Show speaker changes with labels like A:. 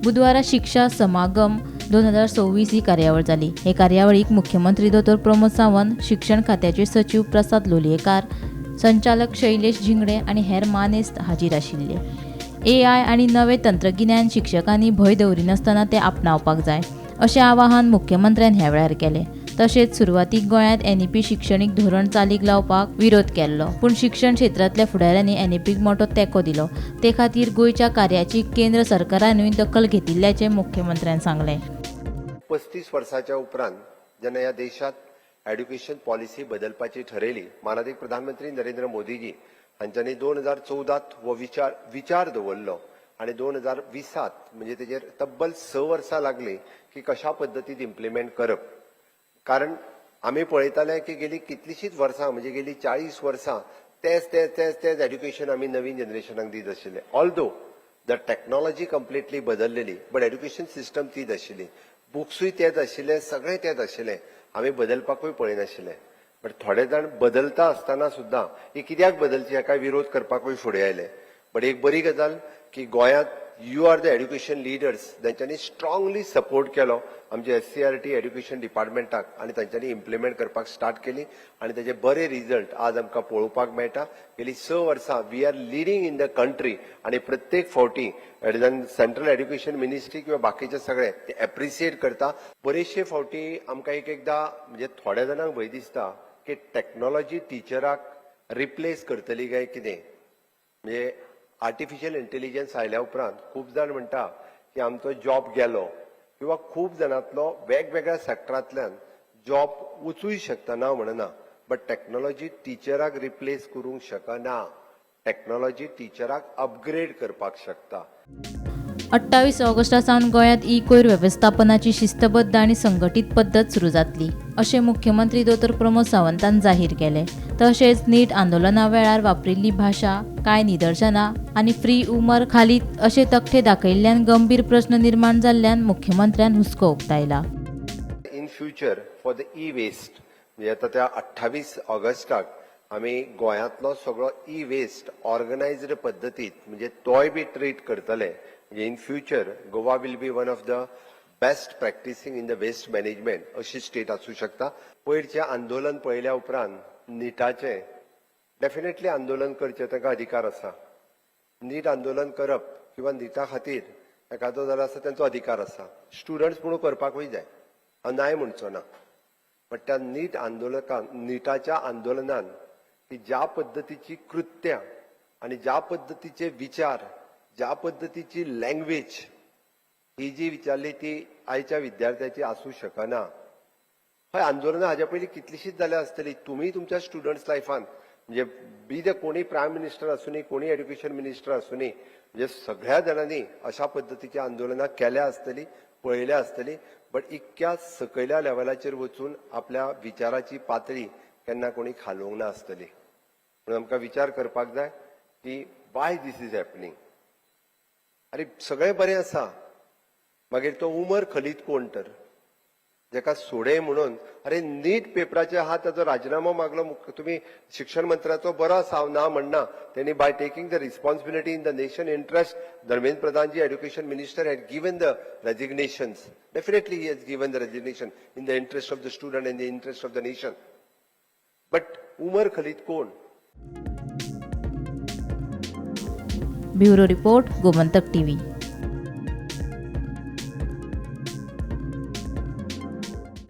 A: बुधवारा शिक्षा समागम 2026 ही कार्यावळ जाली. हे कार्यावळीक मुख्यमंत्री दोतोर प्रमोद सावंत, शिक्षण खात्याचे सचीव प्रसाद लोलयेकार, संचालक शैलेश झिंगडे आनी हेर मानेस्त हाजीर आशिल्ले. एआय आनी नवे तंत्रगिन्यान शिक्षकांनी भंय दवरिनासतना ते आपणावपाक जाय अशें आवाहन मुख्यमंत्र्यान ह्या वेळार केलें. तशेंच सुरवातीक गोंयांत एनईपी शिक्षणीक धोरण चालीक लावपाक विरोध केल्लो, पूण शिक्षण क्षेत्रांतल्या फुडाऱ्यांनी एनईपीक मोटो तेंको दिलो. ते खातीर गोंयच्या कार्याची केंद्र सरकारानूय दखल घेतिल्ल्याचें मुख्यमंत्र्यान सांगलें.
B: 35 वर्साच्या उपरांत जेन्ना ह्या देशांत एड्युकेशन पॉलिसी बदलपाची ठरयली, मानादीक प्रधानमंत्री नरेंद्र मोदीजी हांच्यांनी 2014त हो विचार दवरलो आनी 2020त, म्हणजे तेजेर तब्बल 6 वर्सां लागली की कशा पद्दतीन इम्प्लिमेंट करप. कारण आमी पळयताले की गेली कितलीशींच वर्सां, म्हणजे गेली 40 वर्सां तेच तेच तेच तेच एड्युकेशन आमी नवीन जनरेशनाक दीत आशिल्ले. ऑल्दो the technology completely बदललेली, but education system तीच आशिल्ली, बुक्सूय तेच आशिल्ले, सगळें तेच आशिल्लें. आमी बदलपाकूय पळयनाशिल्ले. बट थोडे जाण बदलता आसतना सुद्दां ही कित्याक बदलची हाका विरोध करपाकूय फुडें आयले. बट एक बरी गजाल की गोंयांत you are the education leaders, तांच्यांनी स्ट्रांगली सपोर्ट केलो आमच्या एससीईआरटी एड्युकेशन डिपार्टमेंटाक आनी तांच्यांनी इम्प्लिमेंट करपाक स्टार्ट केली आनी ताजे बरे रिजल्ट आज आमकां पळोवपाक मेळटा. गेली 6 वर्सां we are leading in the country आनी प्रत्येक फावटी सेंट्रल एड्युकेशन मिनिस्ट्री किंवा बाकीचे सगळे ते एप्रिसिएट करता. बरेचशे फावटी आमकां एक एकदां, म्हणजे थोड्या जाणांक भंय दिसता की टॅक्नोलॉजी टिचराक रिप्लेस करतली काय कितें. म्हणजे आर्टिफिशियल इंटेलिजन्स आयल्या उपरांत खूब जाण म्हणटा की आमचो जॉब गेलो किंवा खूब जाणांतलो वेगवेगळ्या सेक्टरांतल्यान जॉब वचूय शकता, ना म्हणना. बट टॅक्नोलॉजी टिचराक रिप्लेस करूंक शकना, टॅक्नोलॉजी टिचराक अपग्रेड करपाक शकता.
A: 28 ऑगस्टा सावन गोंयांत ई कोयर वेवस्थापनाची शिस्तबद्ध आनी संघटीत पद्दत सुरू जातली अशें मुख्यमंत्री दोतोर प्रमोद सावंतान जाहीर केलें. तशेंच नीट आंदोलना वेळार वापरिल्ली भाशा, कांय निदर्शनां आनी फ्री उमर खालीद अशे तकटे दाखयल्ल्यान गंभीर प्रस्न निर्माण जाल्ल्यान मुख्यमंत्र्यान हुस्को उक्तायला.
B: In future for the e waste, म्हणजे आतां त्या 28 ऑगस्टाक आमी गोंयांतलो सगळो ई वेस्ट ऑर्गनायज्ड पद्दतीत, म्हणजे तोय बी ट्रीट करतले. म्हणजे in future Goa will be one of the best practicing in the waste management अशी स्टेट आसूं शकता. पयरचें आंदोलन पळयल्या उपरांत निटाचें डेफिनेटली आंदोलन करचें तांकां अधिकार आसा. नीट आंदोलन करप किंवा निटा खातीर एखादो जाल्यार आसा, तेंचो अधिकार आसा. स्टुडंट्स म्हणून करपाकूय जाय, हांव नाय म्हणचो ना. बट त्या नीट आंदोलकान, निटाच्या आंदोलनान की ज्या पद्दतीची कृत्यां आनी ज्या पद्दतीचे विचार, ज्या पद्दतीची लँग्वेज ही जी विचारली, ती आयच्या विद्यार्थ्याची आसूं शकना. हय, आंदोलनां हाज्या पयलीं कितलीशींच जाल्या आसतली. तुमी तुमच्या स्टुडंट्स लायफान, म्हणजे बी ते कोणी प्रायम मिनिस्टर आसूनी, कोणी एड्युकेशन मिनिस्टर आसूनी, म्हणजे सगळ्या जाणांनी अशा पद्दतीची आंदोलनां केल्या आसतली, पळयल्या आसतली. बट इतक्या सकयल्या लेवलाचेर वचून आपल्या विचाराची पातळी केन्ना कोणी खालोवंक ना आसतली. म्हणून आमकां विचार करपाक जाय की why this is happening. अरे, सगळें बरें आसा, मागीर तो उमर खलीद कोण तर जेका सोडे म्हणून? अरे, नीट पेपराचे आहा, ताचो राजिनामो मागलो. तुमी शिक्षण मंत्र्याचो बरो आसा, हांव ना म्हणना. तेणी by taking the responsibility in the nation interest, Dharmendra Pradhanji, education minister, had given the resignations. Definitely he has given the resignation in the interest of the student and the interest of the nation, but Umar Khalid कोण?
A: Bureau report, Gomantak TV.